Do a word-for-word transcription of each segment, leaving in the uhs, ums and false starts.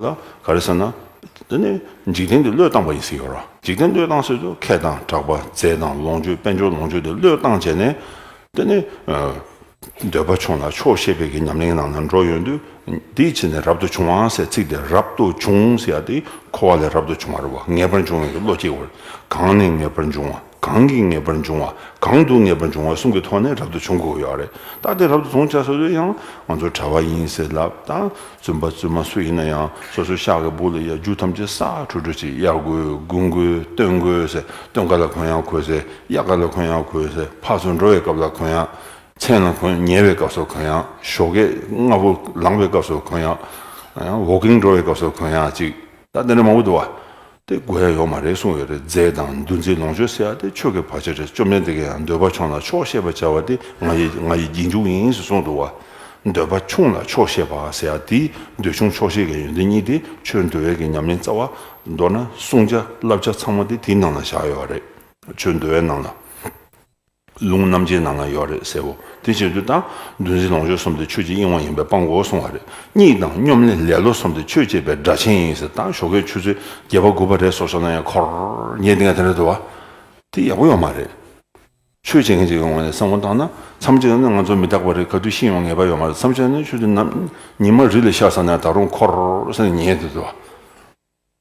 ལ་ག་རེ་ཟེར་ན། དེ་ནི་འཇིག་རྟེན་འདི་བློས་བཏང་པ་ཡིན་ཟེར་ཡོད་ར། འཇིག་རྟེན་བློས་བཏང་ཟེར་དུས་ཁེ་དང་གྲགས་པ་རྫས་དང་ལོངས་སྤྱོད་དཔལ་འབྱོར་ལོངས་སྤྱོད་དེ་བློས་བཏང་བྱས་ནས། དེ་ནི་ཨ་འདོད་པ་ཆུང་ལ་ཆོག་ཤེས་པའི་གི་ཉམས་ལེན་ནང་ན་འགྲོ་ཡོང་དུས། དེའི་ཕྱིར་ནི་རབ་ཏུ་བྱུང་བ་ཟེར་ཚིག་དེ། རབ་ཏུ་བྱུང་ཟེར་ཡ་དེ་འཁོར་བ་ལས་རབ་ཏུ་བྱུང་བ་རེད་བ། ངེས་པར་འབྱུང་བའི་གི་བློ་སྐྱེ་དགོས་རེད། གང་ནས་ངེས་པར་འབྱུང་བ། གང་གིས་ངེས་པར་འབྱུང་བ། གང་དུ་ངེས་པར་འབྱུང་བ་གསུམ་གྱི་ཐོག་ནས་རབ་ཏུ་བྱུང་དགོས་ཡོད་རེད། ད་དེ་རབ་ཏུ་བྱུང་བྱ་ཟེར་དུས་ཡང་ང་ཚོ་གྲྭ་པ་ཡིན་ཟེར་ལབ། ད་བཙུན་པ་བཙུན་མ་སུ་ཡིན་ན་ཡང་སོ་སོའི་ཤག་གི་སྦུག་ལ་ཡ་རྒྱུ་ཐམས་ཅད་བསགས་ཁྲུ་ཁྲུ་ཅིག་གཡར་དགོས། སྒུག་དགོས། སྟོན་དགོས་ཟེར། སྟོན་ཁ་ལ་གོན་ཡག་གོན་ཟེར། གཡར་ཁ་ལ་གོན་ཡག་གོན་ཟེར། ཕར་ཚུར་འགྲོ་བའི་སྐབས་ལ་གོན་ཡག་མཚན་ལ་གོན། ཉལ་བའི་སྐབས་སུ་གོན་ཡག་ཞོགས་ཀས་སྔ་པོ་ལངས་པའི་སྐབས་སུ་གོན་ཡག་ཝོག་ཀིང་འགྲོ་བའི་སྐབས་སུ་གོན་ཡག་ཅིག་ད་དེ་འདྲ་མང་པོ་འདུག་བ། དེ་དགོས་ཡ་ཡོད་མ་རེད་གསུངས་ཡོད་རེད། རྫས་དང་འདུ་འཛི་ལོངས་སྤྱོད་ཟེར་ཡ་དེ་ཆོས་ཀྱི་བར་ཆད་རེད། བཅོམ་ལྡན་འདས་ཀྱིས་ཡང་འདོད་པ་ཆུང་ལ་ཆོག་ཤེས་པར་བྱ་བ་དེ་ང་ཡི་ང་ཡི་རྗེས་འཇུག་ཡིན་ཟེར་གསུངས་འདུག་བ། འདོད་པ་ཆུང་ལ་ཆོག་ཤེས་པ་ཟེར་ཡ་དེ། འདོད་ཆུང་ཆོག་ཤེས་ཀྱི་ཡོན་ཏན་གཉིས་དེ་ཆོས་འདུལ་བའི་གི་ཉམས་ལེན་རྩ་བ། མདོར་ན་བསྲུང་བྱ་བསླབ་བྱ་ཚང་མ་དེ་དེའི་ནང་ལ་བཞག་ཡོད་རེད། ཆོས་འདུལ་བའི་ནང་ལ། ལུང་རྣམ་འབྱེད་ནང་ལ་ཡོད་རེད་ཟེར་བོ། དེ་བྱེད་དུས་ད་འདུ་འཛི་ལོངས་སྤྱོད་གསུམ་དེ་ཆོས་ཀྱི་གཡེང་བ་ཡིན་པས་སྤང་དགོས་གསུང་བ་རེད། གཉིད་དང་སྙོམ་ལས་ལེ་ལོ་གསུམ་དེ་ཆོས་བྱེད་པའི་སྒྲ་ཆེན་ཡིན་ཟེར། ད་ཞོགས་ཀའི་ཆུ་ཚོད་བརྒྱད་པ་དགུ་པ་རེད་སོ་སོ་ན་ཡང་འཁོར་ཉལ་དེ་ང་དེ་འདྲ་འདུག་བ། དེ་ཡག་པོ་ཡོད་མ་རེད། ཆོས་བྱེད་མཁན་ཅིག་ཡོང་བ་ནས་བསམ་བློ་བཏང་ན། མཚམས་གཅིག་ནི་ང་ཚོ་མི་རྟག་པ་རེད། ག་དུས་ཤི་ཡོང་ངེས་པ་ཡོད་མ་རེད། མཚམས་གཅིག་ནི་ཆུ་ཚོད་ནམ་ཉི་མ་རི་ལ་ཤར་ས་ན་ད་རུང་འཁོར་ཟེར་ནས་ཉལ་དེ་འདུག་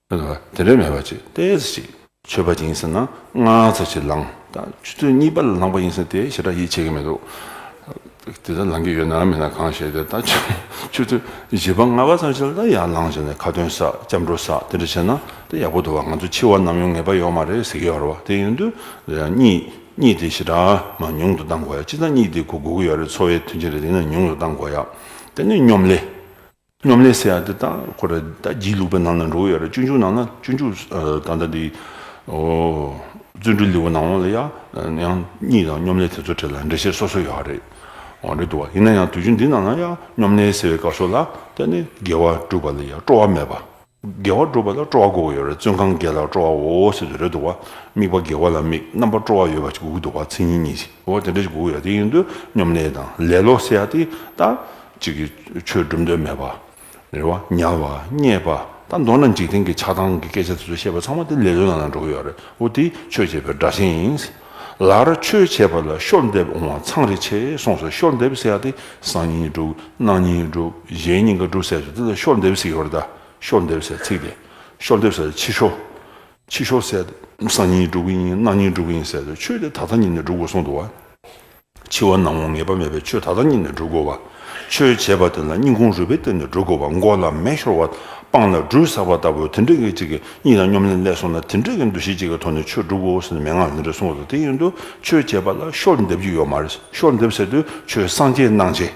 བ། དེ་འདྲ་མེད་པ་ཅིག་ཏོག་ཙམ་ཅིག་མཆོད་པ་ཅིག་ཡིན་ཟེར་ན་སྔ་ཙམ་ཅིག་ལངས། ད་ཆུ་ཚོད་གཉིས་པ་ལ་ལངས་པ་ཡིན་ཟེར་དེ་ཞེ་དྲག་ཡིད་ཆེས་ཀྱི་མི་འདུག་དེ་ལ་ལངས་ཀྱི་ཡོད་ན་མེད་ན་གང་ཤེས། དེ་ད་ཆུ་ཆུ་ཚོད་བཞི་པ་ལྔ་པ་ཙམ་ཞིག་ལ་ད་ཡར་ལངས་བྱས་ནས་ཁ་འདོན་བསགས། སྐྱབས་འགྲོ་བསགས། དེ་འདྲ་བྱས་ན་དེ་ཡག་པོ་འདུག་བ། ང་ཚོ་འཆི་བ་ནམ་ཡོང་ངེས་པ་ཡོད་མ་རེད་ཟེར་གྱི་ཡོད་རེད་བ། དེ་ཡིན་དུས་གཉིད་གཉིད་དེ་ཞེ་དྲག་མ་ཉུང་དུ་བཏང་དགོས་ཡ། སྤྱིར་བཏང་གཉིད་དེ་དགོས་དགོས་ཀྱི་ཡོད་རེད། འཚོ་བའི་མཐུན་རྐྱེན་རེད། དེ་ཡིན་ན་ཉུང་དུ་བཏང་དགོས་ཡ། དེ་ནས་སྙོམ་ལས། སྙོམ་ལས་ཟེར་ཡ་དེ་ད་ཁོ་ར་ད་སྒྱིད་ལུག་པའི་ནང་ལ་འགྲོ་གི་ཡོད་རེད། སྤྱོད་འཇུག་ནང་ན། སྤྱོད་འཇུག་ཨ་ད་ལྟ་འདི་ཨོ་བརྩོན་འགྲུས་ལེའུ་ནང་ལ་ཡ་ཡང་གཉིད་དང་སྙོམ་ལས་དེ་ཚོ་གྲས་ལ་འགྲེལ་བཤད་སོ་སོ་ཡོད་རེད། འོ་འདྲ་འདུག་བ། ཡིན་ན་ཡང་དུས་རྒྱུན་འདི་ནང་ན་ཡ་སྙོམ་ལས་ཟེར་བའི་སྐབས་སུ་ལ་དེ་ནི་དགེ་བ་སྒྲུབ་པ་ལ་ཡ་སྤྲོ་བ་མེད་པ། དགེ་བ་སྒྲུབ་པ་ལ་སྤྲོ་བ་དགོས་ཀྱི་ཡོད་རེད། བཙོན་ཁང་བརྒྱད་ལ་སྤྲོ་བའོ་ཟེར་དུས་རེད་འདུག་བ། དམིགས་པ་དགེ་བ་ལ་དམིགས། རྣམ་པ་སྤྲོ་བ་ཡོད་པ་ཅིག་དགོས་ཀྱི་འདུག་བ། མཚན་ཉིད་གཉིས་ཅིག་འོ་དེ་འདྲ་ཞིག་དགོས་ཀྱི་ཡོད། དེ་ཡིན་དུས་སྙོམ་ལས་དང་ལེ་ལོ་ཟེར་ཡ་དེ་ད་ཅིག་གི་ཆོས་སྒྲུབ་འདོད་མེད་པ། རེད་བ། ཉལ་བ། བརྙས་པ། ད་མདོར་ན་འཇིག་རྟེན་གྱི་ཆགས་སྡང་གི་སྐད་ཆ་དེ་ཚོ་བཤད་པ་ཚང་མ་དེ་ལེ་ལོའི་ནང་ལ་འགྲོ་གི་ཡོད་རེད། འོ་དེ་ཆོས་བྱེད་པའི་སྒྲ་གཅན་ཡིན། ལར་ཆོས་བྱེད་པ་ལ་བཤོལ་འདེབས་འོང་བ་མཚང་རེ་ཆེ་གསུངས་སོ། བཤོལ་འདེབས་ཟེར་ཡ་དེ་སང་ཉིན་སྒྲུབ། གནངས་ཉིན་སྒྲུབ། གཞེས་ཉིན་ག་སྒྲུབ་ཟེར་དེ་ལ་བཤོལ་འདེབས་ཟེར་གྱི་ཡོད་རེད། ད་བཤོལ་འདེབས་ཟེར་ཚིག་དེ། བཤོལ་འདེབས་ཟེར་ཕྱི་བཤོལ། ཕྱི་བཤོལ་ཟེར་སང་ཉིན་སྒྲུབ་ཀྱི་ཡིན། གནངས་ཉིན་སྒྲུབ་ཀྱི་ཡིན་ཟེར་དུས་ཆོས་དེ་ད་ལྟ་ཉིད་ནས་སྒྲུབ་དགོས་གསུངས་འདུག་བ། འཆི་བ་ནམ་འོང་ངེས་པ་མེད་པས་ཆོས་ད་ལྟ་ཉིད་ནས་སྒྲུབ་དགོས་པ། ཆོས་བྱེད་པ་དེ་ལ་སྙིང་ཁུང་རུས་པའི་གཏིང་ནས་སྒྲུབ་དགོས་པ། མགོ་ལ་མེ་ཤོར་བ། སྤང་ལ་སྦྲུལ་ཟགས་པ་ལྟ་བུ་དེ་འདྲ་གི་ཅིག་གི་གཉིད་དང་སྙོམ་ལས་སླེབས་སོང་ན་དེ་འདྲ་གི་འདུ་ཤེས་ཅིག་གི་ཐོག་ནས་ཆོས་སྒྲུབ་དགོས་ཟེར་ནས་མན་ངག་ལ་འདི་འདྲ་གསུངས་འདུག་དེ་ཡིན་དུས་ཆོས་བྱེད་པ་ལ་བཤོལ་འདེབས་ཀྱི་ཡོད་མ་རེད། བཤོལ་འདེབས་ཟེར་དུས་ཆོས་སངས་རྒྱས་གནང་བྱེད།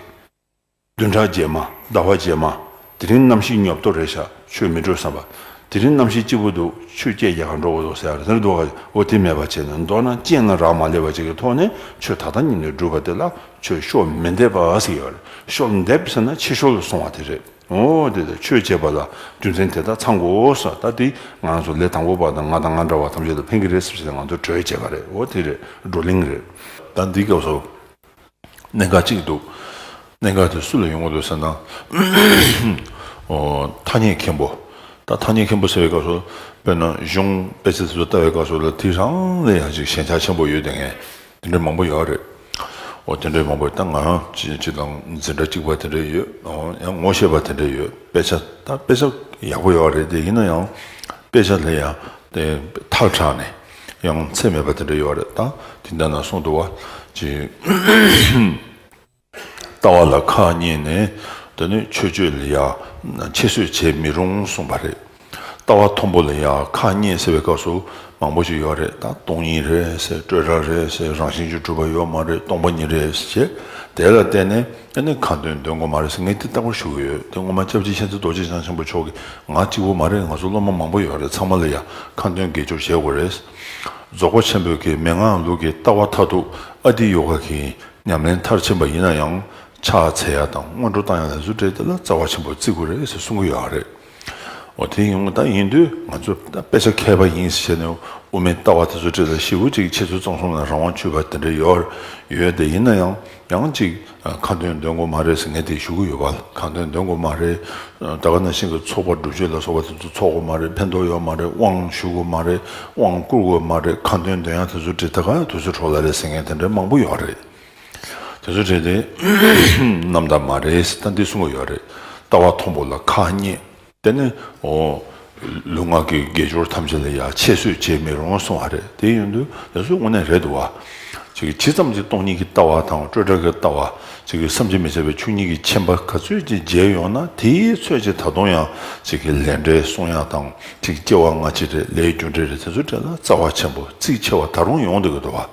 བདུན་ཕྲག་རྗེས་མ། ཟླ་བ་རྗེས་མ། དེ་རིང་གནམ་གཤིས་ཉོབ་ཏོ་རེད་ཤག་ཆོས་མི་འགྲོ་བསམ་པ། དེ་རིང་གནམ་གཤིས་སྐྱིད་པོ་འདུག་ཆོས་སྐད་རྒྱག་ག་འགྲོ་དགོས་འདུག་ཟེར་ཡ་རེད། དེ་འདུག་ག་འོ་དེ་མེད་པ་བྱས་ནས་མདོར་ན་རྐྱེན་ལ་རག་མ་ལས་པ་ཅིག་གི་ཐོག་ནས་ཆོས་ད་ལྟ་ཉིད་ནས་སྒྲུབ་པ་དེ་ལ་ཆོས་བཤོལ་མི་འདེབས་པ་ཟེར་ཡོད་རེད། བཤོལ་འདེབས་ཟེར་ན་ཕྱི་བཤོལ་ལ་སོང་བ་དེ་རེད། འོ་དེ་དེ་ཆོས་བྱེད་པ་ལ་རྒྱུ་མཚན་དེ་དག་ཚང་དགོས་ཟེར། ད་དེ་ང་ཚོ་ལས་དང་པོ་པ་དང་ང་དང་ང་འདྲ་བ་ཐམས་ཅད་ལ་ཕན་གྱི་རེད་ཟེར་བྱས་ང་ཚོ་གྲོས་བྱས་པ་རེད། འོ་དེ་རེད། བགྲོ་གླེང་རེད། ད་འདི་སྐབས་སུ། གནད་འགག་གཅིག་འདུག་གནད་འགག་དེ་སུ་ལ་ཡོང་གི་འདུག་ཟེར་ན། ཨོ། ཐ་སྙད་མཁན་པོ། ད་ཐ་སྙད་མཁན་པོ་ཟེར་བའི་སྐབས་སུ། དཔེར་ན་གཞུང་དཔེ་ཆ་དེ་ཚོ་ལྟ་བའི་སྐབས་སུ་ལ་དེ་རང་ལ་ཡང་ཅིག་ཞེན་ཆགས་ཆེན་པོ་ཡོད་དེ་ངས་དེ་འདྲ་མང་པོ་ཡོད་རེད། ཨོ་དེ་འདྲ་མང་པོ་ད་ང་རང་ཅི་ཅི་དང་འཛིན་གྲྭ་གཅིག་པ་དེ་འདྲ་ཡོད། ཨོ་ཡང་ངོ་ཤེས་པ་དེ་འདྲ་ཡོད། དཔེ་ཆ་ད་དཔེ་ཆ་ཡག་པོ་ཡོད་རེད་དེ་ཡིན་ན་ཡང་། དཔེ་ཆ་ལ་ཡང་དེ་ཐག་དྲག་ནས་ཡང་ཚད་མེད་པ་དེ་འདྲ་ཡོད་རེད། ད་དེ་འདྲ་ན་གསུངས་འདུག་བ། ཅི། ལྟ་བ་ལ་ཁག་གཉིས་ནས་དེ་ནི་ཆོས་སྤྱོད་ལ་ཡང་ཁྱད་གསོད་བྱེད་མི་རུང་གསུངས་པ་རེད། ལྟ་བ་མཐོན་པོ་ལ་ཡང་ཁག་གཉིས་ཟེར་བའི་སྐབས་སུ་མང་པོ་ཞིག་ཡོད་རེད། ད་སྟོང་ཉིད་རེད་ཟེར། སྤྲོས་བྲལ་རེད་ཟེར། རང་བཞིན་གྱིས་གྲུབ་པ་ཡོད་མ་རེད། སྟོང་པ་ཉིད་རེད་ཟེར། དེ་ལ་བརྟེན་ནས་ཨ་ནི་ཁ་འདོན་འདོན་དགོས་མ་རེད་ཟེར། ངས་དེ་ལྟ་བུར་ཞུ་གི་ཡོད། དེ་སྔོན་མ་སྐྱབས་རྗེ་མཁྱེན་བརྩེ་རྡོ་རྗེ་འཆང་ཆེན་པོ་མཆོག་གིས་ང་གཅིག་པུ་མ་རེད། ང་ཚོ་སློབ་མ་མང་པོ་ཡོད་རེད། ཚང་མ་ལ་ཡང་ཁ་འདོན་དགེ་སྦྱོར་བྱེད་དགོས་རེད། རྫོགས་པ་ཆེན་པོའི་གི་མན་ངག་ལུགས་ཀྱི་ལྟ་བ་མཐར་ཐུག་ཨ་ཏི་ཡོ་ག་གི་ཉམས་ལེན་མཐར་ཕྱིན་པ་ཡིན་ན་ཡང་ཕྱག་འཚལ་ཡ་དང་སྔོན་འགྲོ་བཏང་ཡ་ལ་སུ་འབྲེལ་དེ་ལ་རྩ་བ་ཆེན་པོ་བརྩི་དགོས་རེད་ཟེར་གསུང་གི་ཡོད་རེད། འོ་དེ་ཡིན་ད་ཡིན་དུས་ང་ཚོ་ད་དཔེ་ཆ་མཁས་པ་ཡིན་ཟེར་ནས་དབུ་མའི་ལྟ་བ་དེ་ཚོ་འདྲ་ལ་ཞེ་པོ་ཅིག་འཆད་རྩོད་རྩོམ་གསུམ་ལ་རང་དབང་ཆོད་པ་དེ་འདྲ་ཡོད་ཡོད་དེ་ཡིན་ན་ཡང་ཡང་ཅིག་ཁ་འདོན་འདོན་དགོས་མ་རེད་ཟེར་ངས་དེ་ཞུ་གི་ཡོད་པ། ཁ་འདོན་འདོན་དགོས་མ་རེད། ད་ག་ནང་བཞིན་གྱི་ཚོགས་པ་སྒྲུབ་མཆོད་ལ་སོགས་པ་དེ་ཚོ་ཚོགས་དགོས་མ་རེད། ཕན་ཐོགས་ཡོད་མ་རེད། དབང་ཞུ་དགོས་མ་རེད། དབང་བསྐུར་དགོས་མ་རེད། ཁ་འདོན་འདོན་ཡག་དེ་ཚོ་འདྲ་ད་ག་དུས་ཚོད་འཕྲོ་བརླག་རེད་ཟེར་མཁན་དེ་འདྲ་མང་པོ་ཡོད་རེད། དེ་ཚོ་འདྲ་དེ་རྣམ་དག་མ་རེད་ཟེར་ད་འདི་གསུང་གི་ཡོད་རེད། ལྟ་བ་མཐོན་པོ་ལ་ཁག་རྙེད། དེ་ནི་འོ་ལུས་ངག་གི་དགེ་སྦྱོར་ཐམས་ཅད་ལ་ཡང་ཆད་གསོད་བྱེད་མི་རུང་གསུང་བ་རེད། དེ་ཡིན་དུས་དེ་ཚོ་དངོས་གནས་རེད་འདུག་བ། ཅིག་ཇི་ཙམ་གྱིས་སྟོང་ཉིད་ཀྱི་ལྟ་བ་དང་སྤྲོས་བྲལ་གྱི་ལྟ་བ། ཅིག་བསམ་གྱིས་མི་ཁྱབ་པའི་ཆོས་ཉིད་ཀྱི་མཁྱེན་པ་ག་ཚོད་ཅིག་རྒྱས་ཡོང་ན་དེའི་ཚོད་ཅིག་ད་དུང་ཡང་ཅིག་གི་ལས་འབྲས་གསུང་ཡག་དང་ཅིག་སྐྱེ་བ་སྔ་ཕྱི་རེད། ལས་རྒྱུ་འབྲས་རེད། དེ་ཚོ་འདྲ་ལ་རྩ་བ་ཆེན་པོ་རྩིས་ཆེ་བ་ད་རུང་ཡོང་བསྡད་ཀྱི་འདུག་བ།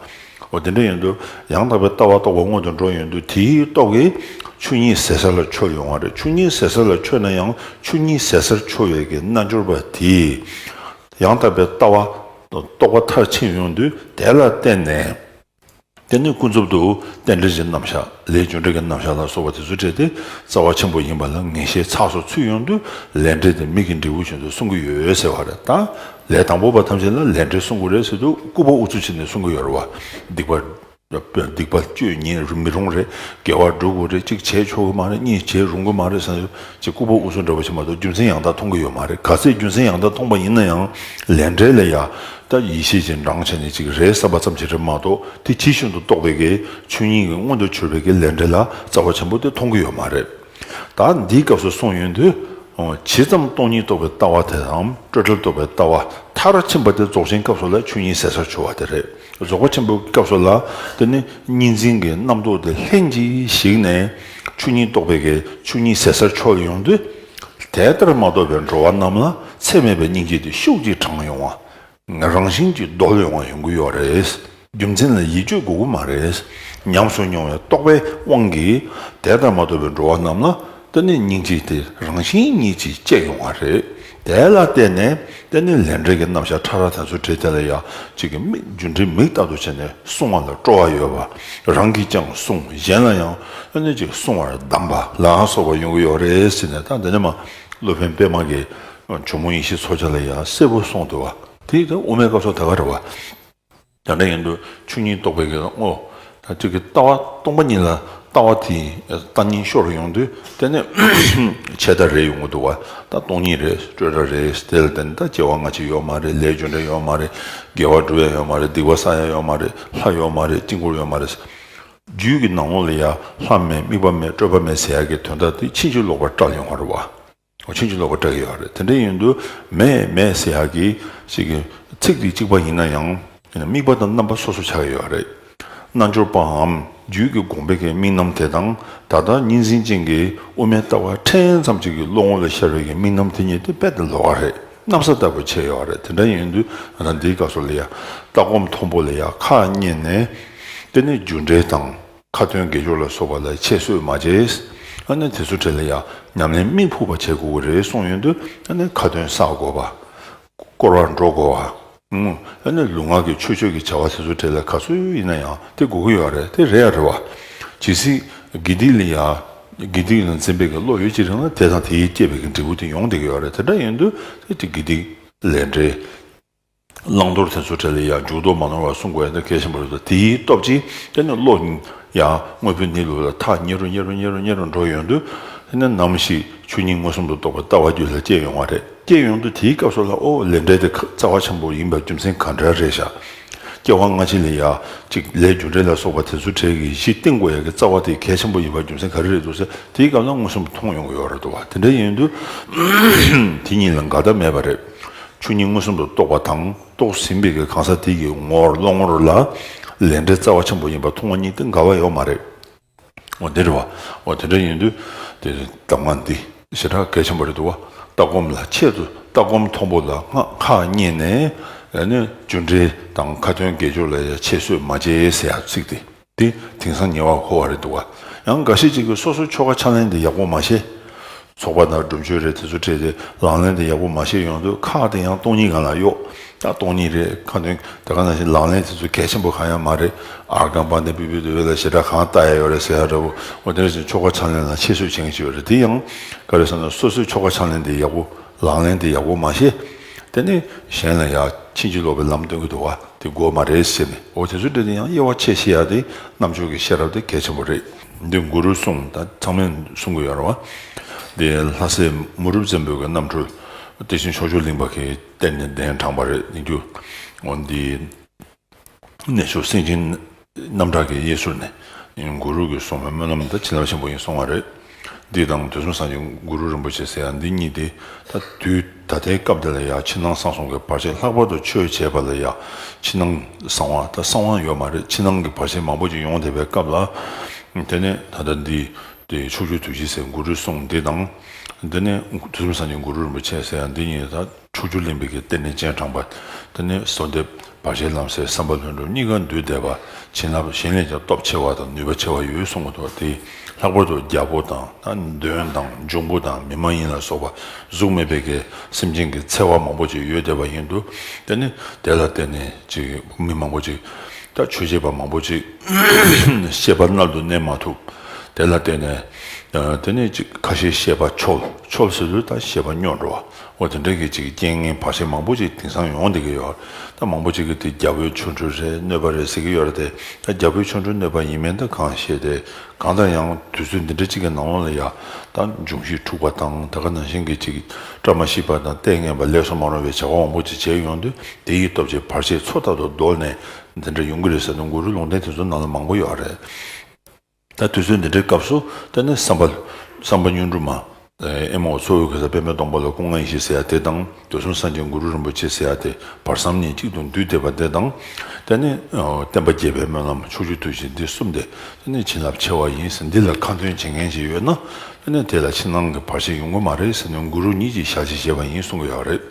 འོ་དེ་འདྲ་ཡིན་དུས་ཡང་དག་པའི་ལྟ་བ་རྟོགས་པ་སྔོན་དུ་འགྲོ་ཡོང་དུས་དེའི་སྟོབས་ཀྱིས་ཆོས་ཉིད་ཟད་ས་ལ་འཆོལ་ཡོང་བ་རེད། ཆོས་ཉིད་ཟད་ས་ལ་འཆོལ་ན་ཡང་ཆོས་ཉིད་ཟད་སར་འཆོལ་བའི་གི་རྣལ་འབྱོར་པ་དེས་ཡང་དག་པའི་ལྟ་བ་རྟོགས་པ་མཐར་ཕྱིན་ཡོང་དུས་དེ་ལ་བརྟེན་ནས་དེ་ནི་ཀུན་རྫོབ་ཏུ་རྟེན་འབྲེལ་གྱི་རྣམ་གཞག་ལས་རྒྱུ་འབྲས་ཀྱི་རྣམ་གཞག་ལ་སོགས་པ་དེ་ཚོ་འབྲེལ་ཏེ་རྩ་བ་ཆེན་པོ་ཡིན་པ་ལ་ངེས་ཤེས་ཚགས་སུ་ཚུད་ཡོང་དུས་ལས་འབྲས་དེ་མིག་གི་འབྲས་བུ་བཞིན་དུ་གསུང་གི་ཡོད་ཟེར་བ་རེད་ད། ལས་དང་པོ་པ་ཐམས་ཅད་ལ་ལས་འབྲས་གསུང་གི་རེད་ཟེར་དུས་སྐུད་པ་ཨུ་ཚུགས་བྱས་ནས་གསུང་གི་ཡོད་རེད་བ། སྡིག་པ་སྡིག་པ་སྤྱོད་ཉེན་མི་རུང་རེད། དགེ་བ་སྒྲུབ་དགོས་རེད། གཅིག་བྱས་ཆོག་གི་མ་རེད། གཉིས་བྱས་རུང་གི་མ་རེད་ཟེར་ནས་ཅིག་སྐུད་པ་ཨུ་ཚུགས་འདྲ་བོ་བྱས་མ་གཏོགས་རྒྱུ་མཚན་ཡང་དག་མཐོང་གི་ཡོད་མ་རེད། ག་ཚད་རྒྱུ་མཚན་ཡང་དག་མཐོང་པ་ཡིན་ན་ཡང་ལས་འབྲས་ལ་ཡ་ད་ཡིད་ཤེས་ཀྱི་འགྲངས་བྱས་ནས་ཅིག་རེད་བསམ་པ་ཙམ་ཞིག་རེད་མ་གཏོགས་དེ་ཇི་བཞིན་དུ་རྟོགས་པའི་གི་ཆོས་ཉིད་ཀྱི་མངོན་དུ་གྱུར་པའི་གི་ལས་འབྲས་ལ་རྩ་བ་ཆེན་པོ་དེ་མཐོང་གི་ཡོད་མ་རེད། ད་འདིའི་སྐབས་སུ་གསུངས་ཡོང་དུས། ཇི་ཙམ་སྟོང་ཉིད་རྟོགས་པའི་ལྟ་བ་དེ་དང་སྤྲོས་བྲལ་རྟོགས་པའི་ལྟ་བ་མཐར་ཕྱིན་པ་དེ་རྫོགས་ཆེན་སྐབས་སུ་ལ་ཆོས་ཉིད་ཟད་སར་འཆོལ་བ་དེ་རེད། རྫོགས་པ་ཆེན་པོའི་སྐབས་སུ་ལ་དེ་ནི་གཉིས་འཛིན་གྱི་རྣམ་རྟོག་དེ་ལྷན་ཅིག་ཞིག་ནས་ཆོས་ཉིད་རྟོགས་པའི་གི་ཆོས་ཉིད་ཟད་སར་འཆོལ་ཡོང་དུས། དེ་ལྟར་མ་རྟོགས་པའི་འགྲོ་བ་རྣམས་ལ་ཚད་མེད་པའི་སྙིང་རྗེ་དེ་ཤུགས་ཀྱིས་དྲངས་ཡོང་བ། རང་བཞིན་གྱིས་རྡོལ་ཡོང་བ་ཡོང་གི་ཡོད་རེད། རྒྱུ་མཚན་ལ་ཡིད་དཔྱོད་དགོས་ཀྱི་མ་རེད། ཉམས་སུ་མྱོང་བའི་རྟོག་པའི་དབང་གིས་དེ་ལྟར་མ་རྟོགས་པའི་འགྲོ་བ་རྣམས་ལ་དེ་ནི་སྙིང་རྗེ་དེ་རང་བཞིན་ཉིད་ཀྱིས་སྐྱེ་ཡོང་བ་རེད། དེ་ལ་བརྟེན་ནས་དེ་ནི་ལས་འབྲས་ཀྱི་རྣམ་གཞག་ཕྲ་རགས་དེ་ཚོ་འབྲེལ་དེ་ལ་ཡང་གཅིག་གི་མིག་རྒྱུ་འབྲས་མིག་ལྟ་བུ་བྱས་ནས་གསུང་བ་ལ་སྤྲོ་བ་ཡོད་པ། རང་གིས་ཀྱང་གསུང་གཞན་ལ་ཡང་དེ་ནི་གཅིག་གསུང་བར་གདམས་པ་ལ་སོགས་པ་ཡོང་གི་ཡོད་རེད་ཟེར་ནས། ད་འདི་ནས་མ་སློབ་དཔོན་པད་མ་གིས་ཇོ་མོ་ཡེ་ཤེས་མཚོ་རྒྱལ་ལ་ཡང་གསལ་པོ་གསུངས་འདུག་བ། དེ་ད་དབུ་མའི་སྐབས་སུ་ད་ག་རེད་བ། ད་འདྲ་ཡིན་དུས་ཆོས་ཉིད་རྟོགས་པའི་གི་དངོས། ད་ཅིག་གི་ལྟ་བ་སྟོང་པ་ཉིད་ལ་ལྟ་བ་དེ་ལྟ་ཉིད་ཤོར་ཡོང་དུས་དེ་ནས་ཆད་ལྟ་རེད་ཡོང་གི་འདུག་བ། ད་སྟོང་ཉིད་རེད། སྤྲོས་བྲལ་རེད། དེ་ལ་བརྟེན་ད་སྐྱེ་བ་སྔ་ཕྱི་ཡོད་མ་རེད། ལས་རྒྱུ་འབྲས་ཡོད་མ་རེད། དགེ་བ་སྒྲུབ་ཡ་ཡོད་མ་རེད། སྡིག་པ་བསགས་ཡ་ཡོད་མ་རེད། ལྷ་ཡོད་མ་རེད། དཀྱིལ་འཁོར་ཡོད་མ་རེད། རྒྱུད་ཀྱི་ནང་ལོགས་ལ་ཡ་ལྷ་མེད་དམིགས་པ་མེད་སྤྲོས་པ་མེད་ཟེར་ཡ་གི་དོན་དག་དེ་ཕྱིན་ཅི་ལོག་པར་བཀྲལ་ཡོང་བ་རེད་བ། འོ་ཕྱིན་ཅི་ལོག་པར་བཀྲལ་གྱི་ཡོད་རེད། དེ་འདྲ་ཡིན་དུས་མེད་མེད་ཟེར་ཡག་གི་ཅིག་གི་ཚིག་དེ་གཅིག་པ་ཡིན་ན་ཡང་དམིགས་པ་དང་རྣམ་པ་སོ་སོ་ཆགས་ཀྱི་ཡོད་རེད། རྣལ་འབྱོར་པའམ་རྒྱུད་ཀྱི་དགོངས་པའི་གི་དམིགས་རྣམ་དེ་དང་ད་ལྟ་གཉིས་འཛིན་ཅན་གྱི་དབུ་མའི་ལྟ་བ་ཕྲན་ཙམ་ཅིག་གི་བློ་ངོ་ལ་ཤར་བའི་གི་དམིགས་རྣམ་དེ་གཉིས་དེ་རྦད་དེ་ལོགས་ཀ་རེད། གནམ་ས་ལྟ་བུ་ཕྱེ་ཡོད་རེད། དེ་འདྲ་ཡིན་དུས་ང་ད་འདིའི་སྐབས་སུ་ལ་ཡ་ལྟ་སྒོམ་མཐོན་པོ་ལ་ཡ་ཁག་རྙེད་ནས་དེ་ནས་རྒྱུ་འབྲས་དང་། ཁ་ཏོན་དགེ་སྦྱོར་ལ་སོགས་པ་ལ་ཆད་གསོད་མ་བྱས། ཨ་ནི་དེ་ཚོ་གྲས་ལ་ཡང་ཉམས་ལེན་མིག་ཕུག་པ་བྱེད་དགོས་ཀྱི་རེད་གསུངས་ཡོང་དུས་ཨ་ནི་ཁ་ཏོན་བསགས་དགོས་པ། བསྐོར་བར་འགྲོ་དགོས་པ། ཨུམ། ཨ་ནི་ལུས་ངག་གི་ཆོས་སྤྱོད་ཀྱི་བྱ་བ་དེ་ཚོ་གྲས་ལ་ག་ཚོད་ཡིན་ན་ཡང་དེ་དགོས་ཀྱི་ཡོད་རེད། དེ་རེད་ཡ་རེད་བ། ཇི་སྲིད་དགེ་སྡིག་ལ་ཡང་དགེ་སྡིག་ལ་འཛིན་པའི་གི་བློ་ཡོད་ཅིག་རེད་ན་དེ་དང་དེའི་སྐྱེས་པའི་གི་འབྲས་བུ་དེ་ཡོང་བསྡད་ཀྱི་ཡོད་རེད། དེ་འདྲ་ཡིན་དུས་དེ་དགེ་སྡིག་ལས་འབྲས། བླང་དོར་དེ་ཚོ་གྲས་ལ་ཡང་འཇུག་ལྡོག་མ་ནོར་བ་སྲུང་དགོས་ཡ་དེ་གལ་ཆེན་པོ་རེད་དོ། དེའི་སྟོབས་ཀྱིས་དེ་ནི་བློ་ཡང་དངོས་པོའི་གནས་ལུགས་ལ་ཐག་ཉེ་རུ་ཉེ་རུ་ཉེ་རུ་ཉེ་རུ་འགྲོ་ཡོང་དུས་དེ་ནི་ནམ་ཞིག་ཆོས་ཉིད་མངོན་སུམ་དུ་རྟོགས་པའི་ལྟ་བ་རྒྱུད་ལ་སྐྱེ་ཡོང་བ་རེད། སྐྱེ་ཡོང་དུས་དེའི་སྐབས་སུ་ལ་ཨོ་ལས་འབྲས་དེ་རྩ་བ་ཆེན་པོ་ཡིན་པའི་རྒྱུ་མཚན་ག་འདྲ་རེད་ཤག་སྐྱེ་བ་སྔ་ཕྱི་ལ་ཡ་གཅིག་ལས་རྒྱུ་འབྲས་ལ་སོགས་པ་དེ་ཚོ་གྲས་ཀྱི་གཞི་བརྟེན་དགོས་ཡ་གི་རྩ་བ་དེ་གལ་ཆེན་པོ་ཡིན་པའི་རྒྱུ་མཚན་ག་རེ་རེད་འདུག་ཟེར་དེའི་སྐབས་ལ་མངོན་སུམ་དུ་མཐོང་ཡོང་གི་ཡོད་རེད་འདུག་བ། དེ་འདྲ་ཡིན་དུས་དེ་གཉིས་ལ་འགལ་ཟླ་མེད་པ་རེད། ཆོས་ཉིད་མངོན་སུམ་དུ་རྟོགས་པ་དང་རྟོགས་ཟིན་པའི་གི་གང་ཟག་དེ་གི་ངོར་བློ་ངོར་ལ་ལས་འབྲས་རྩ་བ་ཆེན་པོ་ཡིན་པ་མཐོང་བ་གཉིས་དེ་འགལ་བ་ཡོད་མ་རེད། འོ་དེ་རེད་བ། འོ་དེ་འདྲ་ཡིན་དུས་དེ་གདམས་ངག་འདི་ཞེ་དྲག་གལ་ཆེན་པོ་རེད་འདུག་བ། ལྟ་སྒོམ་ལ་ཆེད་དུ་ལྟ་སྒོམ་མཐོན་པོ་ལ་ཁག་རྙེད་ནས་ཨ་ནི་རྒྱུ་འབྲས་དང་ཁ་ཏོན་དགེ་སྦྱོར་ལ་ཡང་ཆད་གསོད་མ་བྱེད་ཟེར་ཡག་ཚིག་དེ། དེ་དེང་སང་ཉེ་བར་མཁོ་བ་རེད་འདུག་བ། ཡང་འགའ་ཤས་ཅིག་གིས་སོ་སོའི་ཆོ་ག་ཕྱག་ལེན་དེ་ཡག་པོ་མ་ཤེས། ཚོགས་པ་དང་སྒྲུབ་མཆོད་རེད་དེ་ཚོ་སྤྲད་དེ་ལག་ལེན་དེ་ཡག་པོ་མ་ཤེས་ཡོང་དུས་ཁག་དེ་ཡང་སྟོང་ཉིད་སྒང་ལ་གཡོག་ད་སྟོང་ཉིད་རེད། ཁ་ཏོན་ད་ག་ནང་བཞིན་ལག་ལེན་དེ་ཚོ་གལ་ཆེན་པོ་གང་ཡང་མ་རེད། ཨརྒྷ་པཱ་ཎི་པུཥྤེ་ཏོ་བེ་ལ་ཞེ་དྲག་གང་ལྟ་ཡ་ཡོད་རེད་ཟེར་ཡ་འདྲ་བོ། འོ་དེ་འདྲ་བཞིན་ཆོ་ག་ཕྱག་ལེན་ལ་ཆད་གསོད་བྱེད་མཁན་ཅིག་ཡོད་རེད། དེ་ཡང་ག་རེ་ཟེར་ན་སོ་སོའི་ཆོ་ག་ཕྱག་ལེན་དེ་ཡག་པོ་ ལག་ལེན་དེ་ཡག་པོ་མ་བྱས། དེ་ནས་གཞན་ལ་ཡང་ཕྱིན་ཅི་ལོག་པའི་ལམ་སྟོན་གྱི་འདུག་བ། དེ་དགོས་མ་རེད་ཟེར་ནས། འོ་དེ་ཚོ་འདྲ་དེ་ཡང་དབྱེ་བ་ཕྱེ་ཤེས་ཡ་དེ་རྣམ་དཔྱོད་ཀྱི་ཤེས་རབ་དེ་གལ་ཆེན་པོ་རེད། འདི་གུ་རུ་གསུང་ད་ཚང་མས་གསུང་གི་ཡོད་རེད་བ། འདི་ལྷ་སྲས་མུ་རུབ་བཙན་པོའི་གི་རྣམ་འཕྲུལ་དེ་བཞིན་ཕྱོགས་བཅུར་གླིང་པ་གི་གཏེར་ནས་གདན་དྲངས་པ་རེད། འདི་འདུག་འོ་འདི། གནས་མཆོག་སེང་ཆེན་རྣམ་བྲག་གི་གཡས་ཟུར་ནས་གུ་རུ་གིས་གསུངས་པའི་སྨོན་ལམ་དང་བྱིན་རླབས་ཆེན་པོ་ཡིན་གསུང་བ་རེད། འདི་དང་དུས་གསུམ་སངས་རྒྱས་གུ་རུ་རིན་པོ་ཆེ་ཟེར་ཡ་འདི་གཉིས་དེ་ད་དུས་ད་ལྟའི་སྐབས་འདི་ལ་ཡ་ཕྱི་ནང་གསང་གསུམ་གྱི་བར་ཆད། ལྷག་པར་དུ་ཆོས་བྱེད་པ་ལ་ཡ་ཕྱི་ནང་གསང་བ་ད་གསང་བ་ཡོད་མ་རེད། ཕྱི་ནང་གི་བར་ཆད་མང་པོ་ཅིག་ཡོང་བསྡད་པའི་སྐབས་ལ། དེ་ནས་ད་ལྟ་འདི་དེ་ཕྱོགས་བཅུའི་ཐུགས་རྗེ་ཟེར་གུ་རུའི་གསུང་འདི་དང་། འདི་ནས་དུས་གསུམ་སངས་རྒྱས་གུ་རུ་རིན་པོ་ཆེ་ཟེར་ཡ་འདི་གཉིས་ད། ཕྱོགས་བཅུར་གླིང་པའི་གི་གཏེར་ནས་སྤྱན་དྲངས་པ། དེ་ནས་གསོལ་འདེབས་བར་ཆད་ལམ་སེལ་བསམ་པ་ལྷུན་གྲུབ་གཉིས་ཀ་འདུས་བསྡད་པ། བྱིན་རླབས་གཞན་ལས་ཀྱང་སྟོབས་ཆེ་བ་དང་ནུས་པ་ཆེ་བ་ཡོད་གསུང་གི་འདུག་དེ་ལྷག་པར་དུ་རྒྱལ་པོ་དང་ད་གདོན་དང་འབྱུང་པོ་དང་མི་མ་ཡིན་ལ་སོགས་པ་གཟུགས་མེད་པའི་གི་སེམས་ཅན་གྱི་འཚེ་བ་མང་པོ་ཅིག་ཡོད་བསྡད་པ་ཡིན་འདུག་དེ་ནི་དེ་ལ་བརྟེན་ནས་ཅིག་མི་མང་པོ་ཅིག་ད་ཆོས་བྱེད་པ་མང་པོ་ཅིག་སྐྱེས་པ་མནལ་དུ་གནས་མ་ཐུབ། དེ་ལ་བརྟེན་ནས་དེ་ནས་ཅིག་ཁ་ཤས་སྐྱེས་པ་འཆོལ། འཆོལ་ཟེར་དུས་ད་སྐྱེས་པ་སྨྱོ་འགྲོ་བ། འོ་དེ་འདྲ་གི་ཅིག་རྐྱེན་ངན་བར་ཆད་མང་པོ་ཅིག་དེང་སང་ཡོང་བསྡད་ཀྱི་ཡོད། ད་མང་པོ་ཅིག་གིས་དེ་རྒྱལ་པོའི་ཆོ་འཕྲུལ་རེད་གནོད་པ་རེད་ཟེར་གྱི་ཡོད་རེད་དེ། ད་རྒྱལ་པོའི་ཆོ་འཕྲུལ་གནོད་པ་ཡིན་མིན་ད་གང་ཤེས་ཏེ། གང་ལྟར་ཡང་དུས་ཚོད་འདི་འདྲ་ཅིག་གི་ནང་ལོགས་ལ་ཡ་ད་འབྱུང་བཞི་འཁྲུགས་པ་དང་ད་ག་ནང་བཞིན་གྱི་ཅིག་བཀྲ་མ་ཤིས་པ་དང་ལྟས་ངན་པ་ལེགས་སུ་མ་རུང་བའི་བྱ་བ་མང་པོ་ཅིག་བྱས་ཡོང་དུས་དེ་ཡི་སྟོབས་ཀྱིས་བར་ཆད་ཚོ་ལྟ་བུ་བཟློག་ནས་འདི་འདྲ་ཡོང་གི་རེད་ཟེར་ནས་གུ་རུའི་ལུང་བསྟན་དེ་ཚོ་ནང་ལ་མང་པོ་ཡོད་རེད། ད་དུས་ཚོད་འདི་འདྲའི་སྐབས་སུ་དེ་ནས་བསམ་པ་བསམ་པ་སྨྱོ་འགྲོ་མ། ཨེ་མའོ་ཚོགས་དབུས་གེ་སར་པདྨའི་སྡོང་པོ་ལ་སྐུ་ལྔ་ཡེ་ཤེས་ཟེར་ཡ་དེ་དང་དུས་གསུམ་སངས་རྒྱས་གུ་རུ་རིན་པོ་ཆེ་ཟེར་ཡ་དེ་བར་མཚམས་གཉིས་གཅིག་ཏུ་འདུས་བསྡད་པ་དེ་དང་། དེ་ནས་ཨ་བསྟན་པ་རྒྱས་པའི་སྨོན་ལམ་ཕྱོགས་བཅུའི་ཐུགས་རྗེ་འདི་གསུམ་དེ་དེ་ནས་བྱིན་རླབས་ཆེ་བ་ཡིན་ཟེར། འདི་ལ་ཁ་འདོན་བྱེད་མཁན་ཞིག་ཡོད་ན་དེ་ནས་དེ་ལ་ཕྱི་ནང་གི་བར་ཆད་ཡོང་གི་མ་རེད་ཟེར་ནས་གུ་རུ་ཉིད་ཀྱིས་ཞལ་གྱིས་བཞེས་པ་ཡིན་གསུང་གི་ཡོད་རེད།